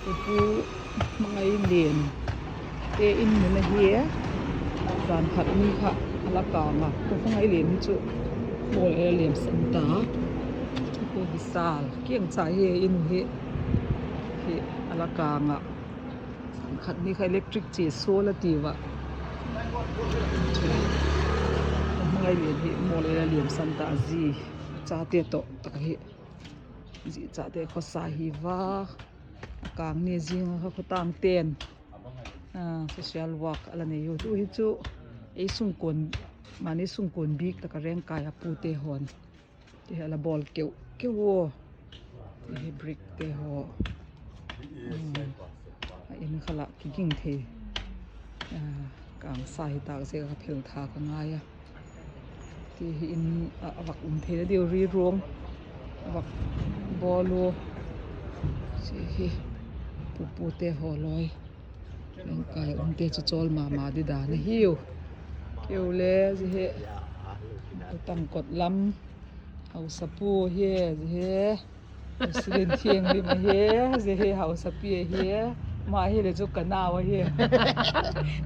Pu hmangaih len te in nuna hi zan khat ni kha a la kang a pu hmangaih len hi chu ball a la liam san ta pu vishal kiang chah hi a in hi hi a la kang a zan khat ni kha electric chi sawl a ti vah pu hmangaih len hi mall a la liam san ta a zi a cha te tawh tak hi. Zih chah te khawsa hi va a kang nge zinga kha khawtang ten ah social work a la nei u chu hi chu ei sungkawn mahni sungkawn bik taka reng kai a pu te hawn te hi a la bawl keuh keuh aw ti hi brick te haw a in kha lah ki ging thei ah kang sa hi tak zek a phel tha ka ngai a. Tih hi in a vak awm thei a deuh ri rawng a vak bawlu tih hi pu pu te haw lawi lengkai awm te chu chawl mah mah di dan a hiu keu le zi hi tangkawt lam hausa pu hi zi hi. President thianghlim a hi ze hi hausa pi a hi mah hi le chu ka nau a hi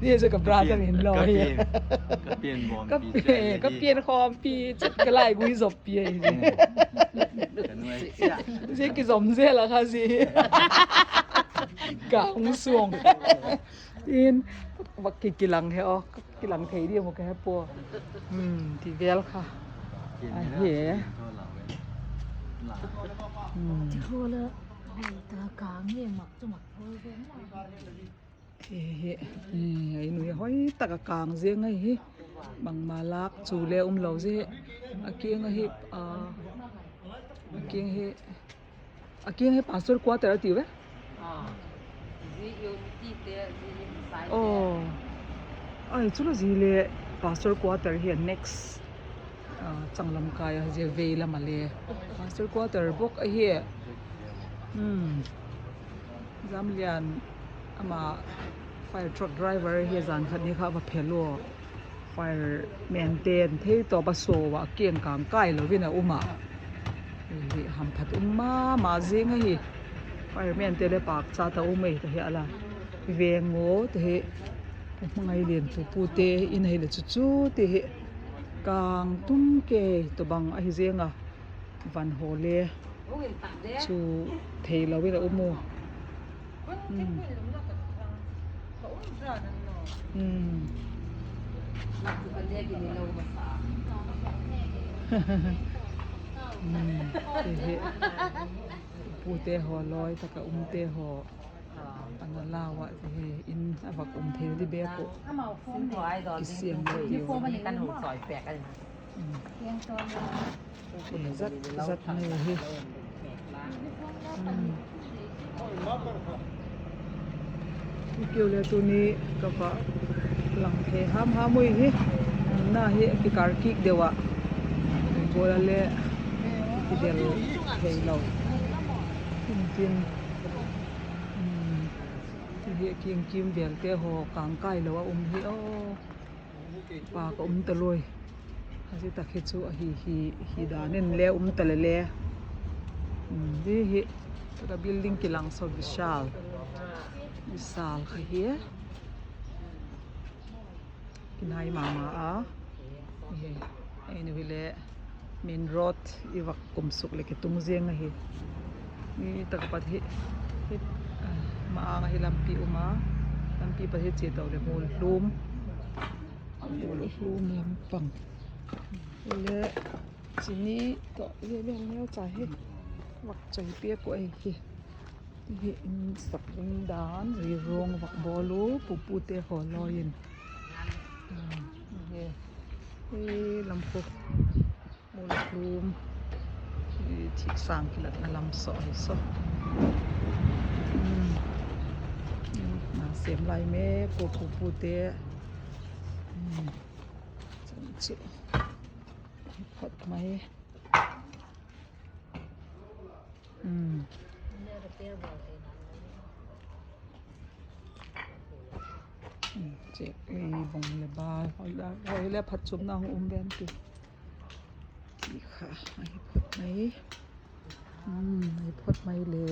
ni chu ka brother in law hi ka ka pian khawm pi chet ka lai gui zawp pi a hi ze ki zawm zel a kha zi ka hung suang tin vak ki kilang he aw kilang thei deuh maw ka he pawh umm ti vel kha a hi hi a inui hawi tak a kang zeng a hi bangma lak chu leh awm lo zet hi a kianga hi ahh a kiang hi a kiang hi pastor quarter a tih vek aw ai chu la zi le pastor quarter hian next ah changlam kai a zir vei lam a le pastor quarter bawk a hi umm Zamlian amah fire truck driver hi zan khat ni kha a va phel aw fire men te an phei tawp a saw ah keng kang kai lovin a awm a hei ham phat awm mam a zing a hei fire men te leh pak chat a awm a hei ti hi a la veng maw ti hi hmangaih lian pu pu te in hei le chu chu te hi kang tum ke tawp ang a hi zeng a van haw le chu thei lo in a awm aw umm hei hi pu te haw lawi taka um te haw an la lau ah te hei in a vak awm thei ni bek pawh ki siam leh tih awm zat zat mai a hi. Keu leh tuni ka vah lang thei ham ham ui hi na hi a kikar kik deuh ah bola leh ti del thei lo tin hei hi a kim kim vel te haw kang kai lo a awm hi aw pa ka awm ta lawi a chi tak hi chu a hi hi hi dan en le awm ta le le hi hi ka building ki lang saw vishal vishal kha hi kinai mama a hei hei ni le main road i vak kum suk leh ki tung zeng a hi ni tak pat hi hma anga hi lampi a awm a lampi pahnih hi chi to leh hmul hlum hmul hlum lampang leh chini tawh vel vel vel chai hi vak chawi piak pawh hei hi hei hi in sak in dan ri rawng vak bawl u pu pu te haw lawiin hei lampu. Hmul hlum ih thih sang khi lat na lam saw a ni saw umm hna siam lai mek aw pu pu te umm chuan chu phawt mai umm. Cheh ei bawng le bal hawi le phat chum na hung um ve an ti tih kha a hi phawt mai umm a hi phawt mai le.